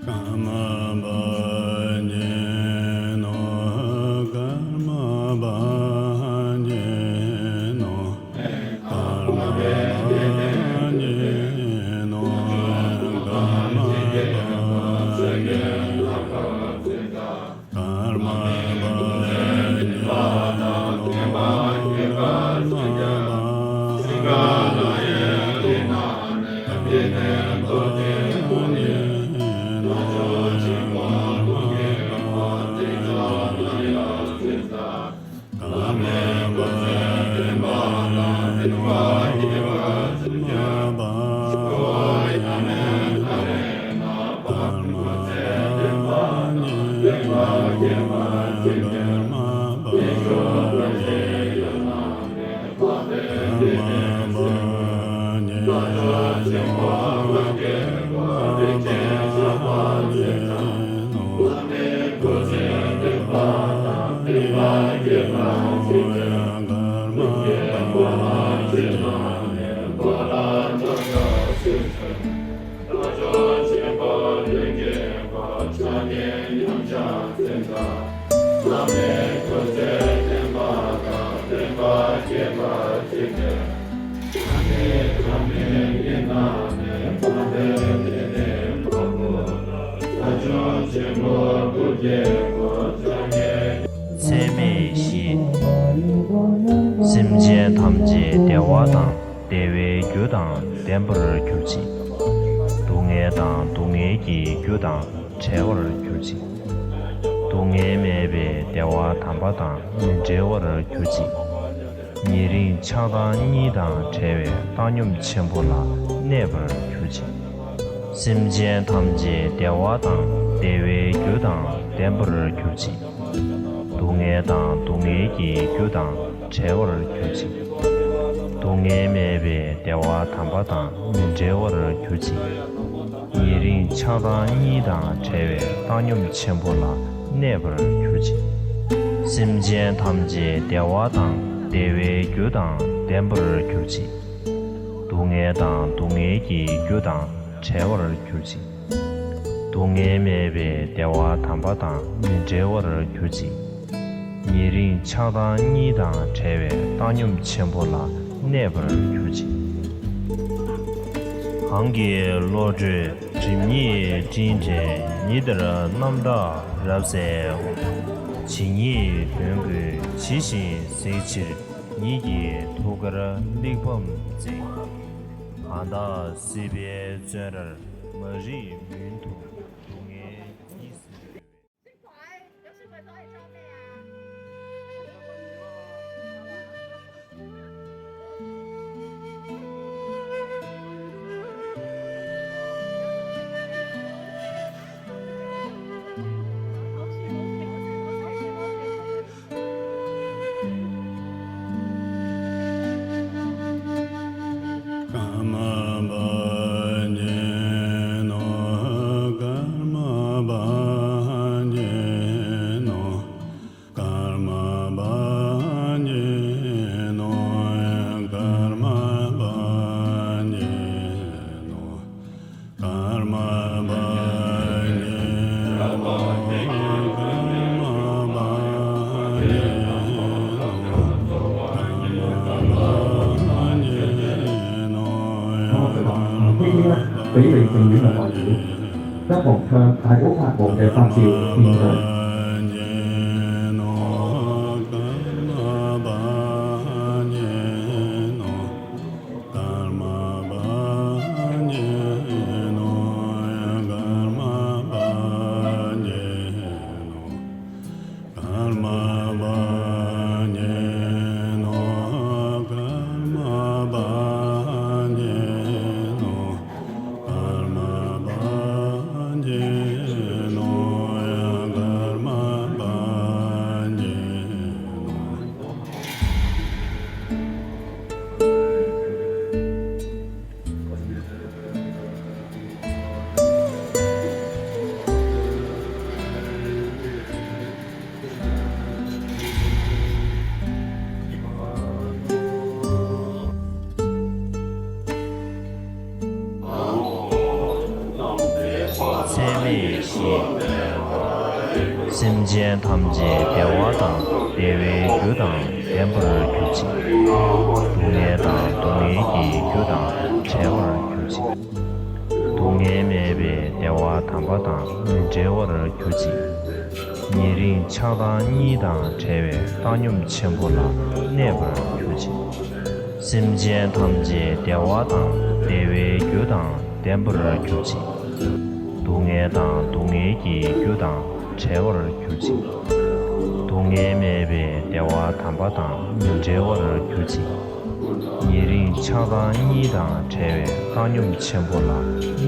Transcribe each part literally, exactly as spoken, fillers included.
ཀརྨ་པཉེ་ནོ། ཀརྨ་པཉེ་ནོ། ཀརྨ་པཉེ་ནོ། ཀརྨ་པཉེ་ནོ། ཚད་མེད་བཞི། སེམས་ཅན་ཐམས་ཅད་བདེ་བ་དང་བདེ་བའི་རྒྱུ་དང་ལྡན་པར་གྱུར་ཅིག། སྡུག་བསྔལ་དང་སྡུག་བསྔལ་གྱི་རྒྱུ་དང་བྲལ་བར་གྱུར་ཅིག། སྡུག་བསྔལ་མེད་པའི་བདེ་བ་དམ་པ་དང་མི་འབྲལ་བར་གྱུར་ཅིག། ཉེ་རིང་ཆགས་སྡང་གཉིས་དང་བྲལ་བའི་བཏང་སྙོམས་ཆེན་པོ་ལ་གནས་པར་གྱུར་ཅིག། སེམས་ཅན་ཐམས་ཅད་བདེ་བ་དང་བདེ་བའི་རྒྱུ་དང་ལྡན་པར་གྱུར་ཅིག། སྡུག་བསྔལ་དང་སྡུག་བསྔལ་གྱི་རྒྱུ་དང་བྲལ་བར་གྱུར་ཅིག། སྡུག་བསྔལ་མེད་པའི་བདེ་བ་དམ་པ་དང་མི་འབྲལ་བར་གྱུར་ཅིག། ཉེ་རིང་ཆགས་སྡང་གཉིས་དང་བྲལ་བའི་བཏང་སྙོམས་ཆེན་པོ་ལ་གནས་པར་གྱུར་ཅིག། སེམས་ཅན་ཐམས་ཅད་བདེ་བ་དང་བདེ་བའི་རྒྱུ་དང་ལྡན་པར་གྱུར་ཅིག། སྡུག་བསྔལ་དང་སྡུག་བསྔལ་གྱི་རྒྱུ་དང་བྲལ་བར་གྱུར་ཅིག། སྡུག་བསྔལ་མེད་པའི་བདེ་བ་དམ་པ་དང་མི་འབྲལ་བར་གྱུར་ཅིག། ཉེ་རིང་ཆགས་སྡང་གཉིས་དང་བྲལ་བའི་བཏང་སྙོམས་ཆེན་པོ་ལ་གནས་པར་གྱུར་ཅིག། གང་གི་བློ་གྲོས་སྒྲིབ་གཉིས་སྤྲིན་བྲལ། ཉི་ལྟར་རྣམ་དག་རབ་གསལ་བ། ཇི་སྙེད་དོན་ཀུན་ཇི་བཞིན་གཟིགས་ཕྱིར། ཉིད་ཀྱི་ཐུགས་ཀར་གླེགས་བམ་བརྩེགས། གང་དག་སྲིད་པའི་བཙོན་རར་མ་རིག་མུན་འཐུམས་སྡུག་བསྔལ་ཉིད་སེལ་བའི། ཀརྨ་པཉེ་ནོ། ཀརྨ་པཉེ་ནོ། ཀརྨ་པཉེ་ནོ། ཀརྨ་པཉེ་ནོ། ཀརྨ་པཉེ་ནོ། ཀརྨ་པཉེ་ནོ། ཀརྨ་པཉེ་ནོ། 北北等于了保洁。 Các phòng thờ Thái Úc Hạ Bộ để Phạm Diệu tìm người. སེམས་ཅན་ཐམས་ཅད་བདེ་བ་དང་བདེ་བའི་རྒྱུ་དང་ལྡན་པར་གྱུར་ཅིག། སྡུག་བསྔལ་དང་སྡུག་བསྔལ་གྱི་རྒྱུ་དང་བྲལ་བར་གྱུར་ཅིག། སྡུག་བསྔལ་མེད་པའི་བདེ་བ་དམ་པ་དང་མི་འབྲལ་བར་གྱུར་ཅིག། ཉེ་རིང་ཆགས་སྡང་གཉིས་དང་བྲལ་བའི་བཏང་སྙོམས་ཆེན་པོ་ལ་གནས་པར་གྱུར་ཅིག། སེམས་ཅན་ཐམས་ཅད་བདེ་བ་དང་བདེ་བའི་རྒྱུ་དང་ལྡན་པར་གྱུར་ཅིག། སྡུག་བསྔལ་དང་སྡུག་བསྔལ་གྱི་རྒྱུ་དང་བྲལ་བར་གྱུར་ཅིག། སྡུག་བསྔལ་མེད་པའི་བདེ་བ་དམ་པ་དང་མི་འབྲལ་བར་གྱུར་ཅིག། ཉེ་རིང་ཆགས་སྡང་གཉིས་དང་བྲལ་བའི་བཏང་སྙོམས་ཆེན་པོ་ལ་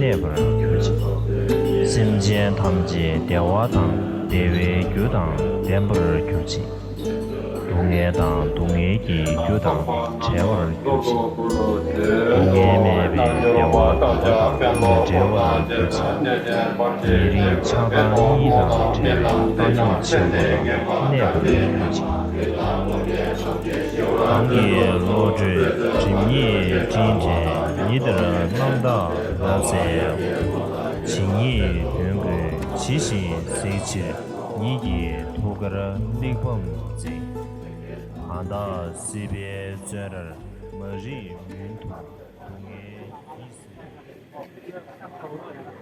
གནས་པར་གྱུར་ཅིག། སེམས་ཅན་ཐམས་ཅད་བདེ་བ་དང་བདེ་བའི་རྒྱུ་དང་ལྡན་པར་གྱུར་ཅིག། སྡུག་བསྔལ་དང་སྡུག་བསྔལ་གྱི་རྒྱུ་དང་བྲལ་བར་གྱུར་ཅིག། སྡུག་བསྔལ་མེད་པའི་བདེ་བ་དམ་པ་དང་མི་འབྲལ་བར་གྱུར་ཅིག། ཉེ་རིང་ཆགས་སྡང་གཉིས་དང་བྲལ་བའི་བཏང་སྙོམས་ཆེན་པོ་ལ་གནས་པར་གྱུར་ཅིག། གང་གི་བློ་གྲོས་སྒྲིབ་གཉིས་དྲིན་དྲན་ཉི་ཟེར་རྣམ་དག་རབ་གསལ། ཇི་སྙེད་དོན་ཀུན་ཇི་བཞིན་གཟིགས་ཕྱིར་ཉིད་ཀྱི་ཐུགས་ཀར་གླེགས་བམ་བརྩེགས། གང་དག་སྲིད་པའི་བཙོན་རར་མ་རིག་མུན་དུ་སྡུག་བསྔལ་གྱིས་བཟུང་།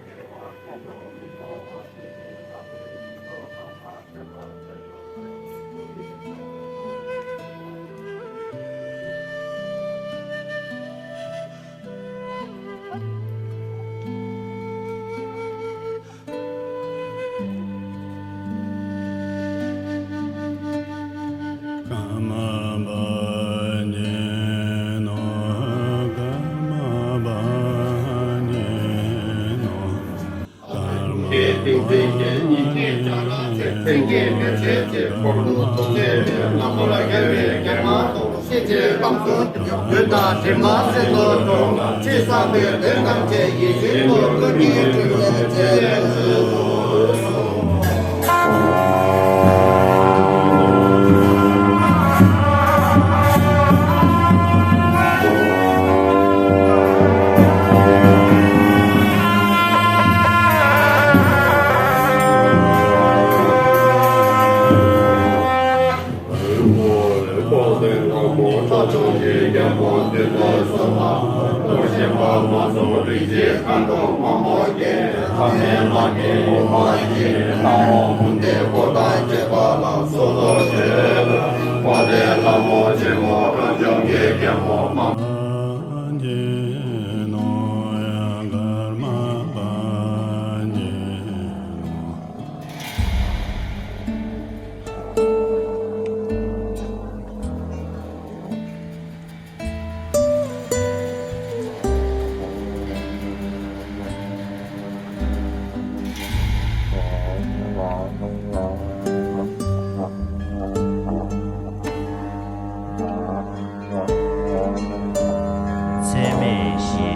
ཚད་མེད་བཞི།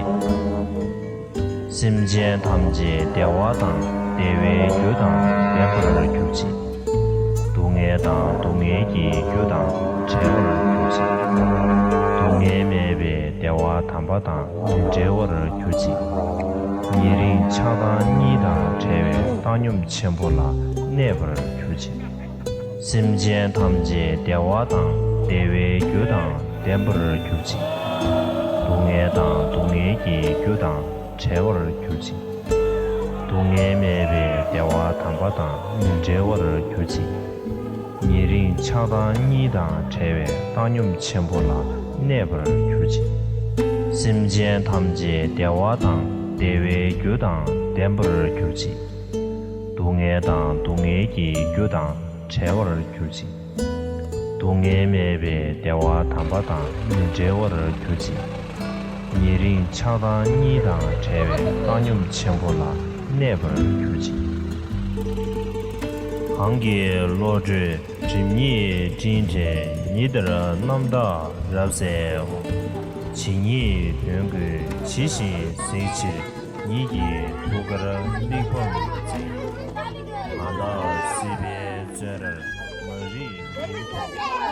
སེམས་ཅན་ཐམས་ཅད་བདེ་བ་དང་བདེ་བའི་རྒྱུ་དང་ལྡན་པར་གྱུར་ཅིག། སྡུག་བསྔལ་དང་སྡུག་བསྔལ་གྱི་རྒྱུ་དང་བྲལ་བར་གྱུར་ཅིག། སྡུག་བསྔལ་མེད་པའི་བདེ་བ་དམ་པ་དང་མི་འབྲལ་བར་གྱུར་ཅིག། ཉེ་རིང་ཆགས་སྡང་གཉིས་དང་བྲལ་བའི་བཏང་སྙོམས་ཆེན་པོ་ལ་གནས་པར་གྱུར་ཅིག། སེམས་ཅན་ཐམས་ཅད་བདེ་བ་དང་བདེ་བའི་རྒྱུ་དང་ལྡན་པར་གྱུར་ཅིག། སྡུག་བསྔལ་དང་སྡུག་བསྔལ་གྱི་རྒྱུ་དང་བྲལ་བར་གྱུར་ཅིག། སྡུག་བསྔལ་མེད་པའི་བདེ་བ་དམ་པ་དང་མི་འབྲལ་བར་གྱུར་ཅིག། ཉེ་རིང་ཆགས་སྡང་གཉིས་དང་བྲལ་བའི་བཏང་སྙོམས་ཆེན་པོ་ལ་གནས་པར་གྱུར་ཅིག། སེམས་ཅན་ཐམས་ཅད་བདེ་བ་དང་བདེ་བའི་རྒྱུ་དང་ལྡན་པར་གྱུར་ཅིག། སྡུག་བསྔལ་དང་སྡུག་བསྔལ་གྱི་རྒྱུ་དང་བྲལ་བར་གྱུར་ཅིག། སྡུག་བསྔལ་མེད་པའི་བདེ་བ་དམ་པ་དང་མི་འབྲལ་བར་གྱུར་ཅིག། ཉེ་རིང་ཆགས་སྡང་གཉིས་དང་བྲལ་བའི་བཏང་སྙོམས་ཆེན་པོ་ལ་གནས་པར་གྱུར་ཅིག། གང་གི་བློ་གྲོས་སྒྲིབ་གཉིས་དྲིན་དྲན་ཉི་ཟེར་རྣམ་དག་རབ་གསལ། ཇི་སྙེད་དོན་ཀུན་ཇི་བཞིན་གཟིགས་ཕྱིར་ཉིད་ཀྱི་ཐུགས་ཀར་གླེགས་བམ་བརྩེགས། གང་དག་སྲིད་པའི་བཙོན་རར་མ་རིག་མུན་དུ།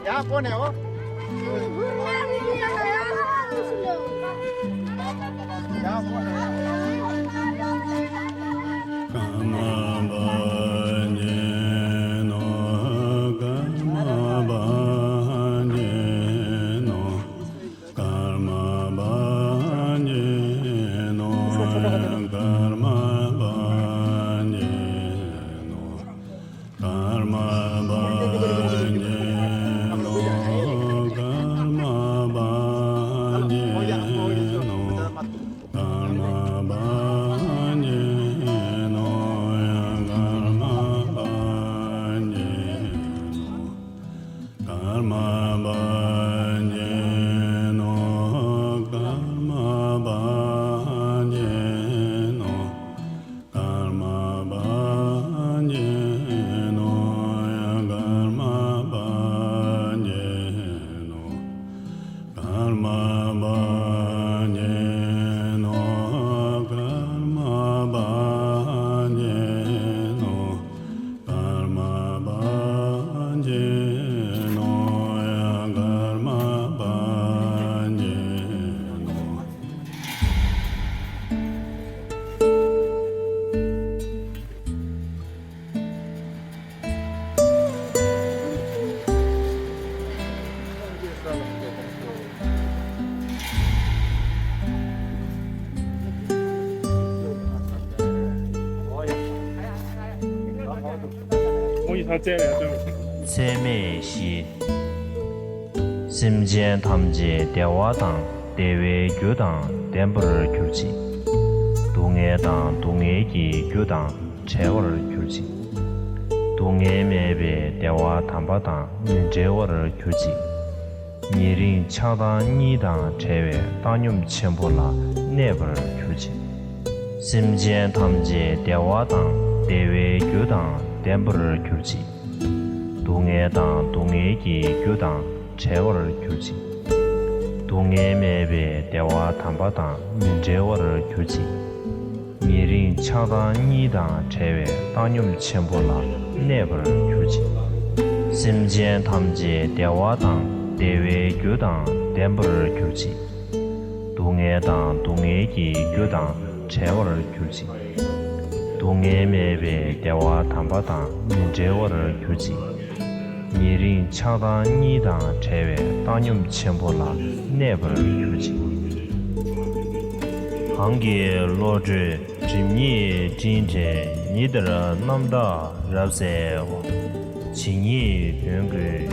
ཡང་སྒོ་ནས་འོ། ཡང་སྒོ་ནས། ཀརྨ་པཉྩེ་ནོ། ཀརྨ་པཉྩེ་ནོ། ཀརྨ་པཉྩེ་ནོ། ཀརྨ་པཉྩེ་ནོ། ཀརྨ་པཉྩེ་ནོ། ཀརྨ་པཉྩེ་ནོ། ཀརྨ་པཉྩེ་ནོ། ཡང་ཀརྨ་པཉྩེ་ནོ། ཀརྨ་པཉྩེ་ནོ། ཀརྨ་པཉྩེ་ནོ། ཀརྨ་པཉྩེ་ནོ། ཡང་ཀརྨ་པཉྩེ་ནོ། ཀརྨ་པཉྩེ་ནོ། ཀརྨ་པཉྩེ་ནོ། ཀརྨ་པཉྩེ་ནོ། ཡང་ཀརྨ་པཉྩེ་ནོ། ཚད་མེད་བཞི། སེམས་ཅན་ཐམས་ཅད་བདེ་བ་དང་བདེ་བའི་རྒྱུ་དང་ལྡན་པར་གྱུར་ཅིག། སྡུག་བསྔལ་དང་སྡུག་བསྔལ་གྱི་རྒྱུ་དང་བྲལ་བར་གྱུར་ཅིག། སྡུག་བསྔལ་མེད་པའི་བདེ་བ་དམ་པ་དང་མི་འབྲལ་བར་གྱུར་ཅིག། ཉེ་རིང་ཆགས་སྡང་གཉིས་དང་བྲལ་བའི་བཏང་སྙོམས་ཆེན་པོ་ལ་གནས་པར་གྱུར་ཅིག། སེམས་ཅན་ཐམས་ཅད་བདེ་བ་དང་བདེ་བའི་རྒྱུ་དང་ལྡན་པར་གྱུར་ཅིག། སྡུག་བསྔལ་དང་སྡུག་བསྔལ་གྱི་རྒྱུ་དང་བྲལ་བར་གྱུར་ཅིག། སྡུག་བསྔལ་མེད་པའི་བདེ་བ་དམ་པ་དང་མི་འབྲལ་བར་གྱུར་ཅིག། ཉེ་རིང་ཆགས་སྡང་གཉིས་དང་བྲལ་བའི་བཏང་སྙོམས་ཆེན་པོ་ལ་གནས་པར་གྱུར་ཅིག། སེམས་ཅན་ཐམས་ཅད་བདེ་བ་དང་བདེ་བའི་རྒྱུ་དང་ལྡན་པར་གྱུར་ཅིག། སྡུག་བསྔལ་དང་སྡུག་བསྔལ་གྱི་རྒྱུ་དང་བྲལ་བར་གྱུར་ཅིག། སྡུག་བསྔལ་མེད་པའི་བདེ་བ་དམ་པ་དང་མི་འབྲལ་བར་གྱུར་ཅིག། ཉེ་རིང་ཆགས་སྡང་གཉིས་དང་བྲལ་བའི་བཏང་སྙོམས་ཆེན་པོ་ལ་གནས་པར་གྱུར་ཅིག། གང་གི་བློ་གྲོས་སྒྲིབ་གཉིས་དྲིལ་བྲལ། ཉི་ལྟར་རྣམ་དག་རབ་གསལ་བ། ཇི་སྙེད་དོན་ཀུན།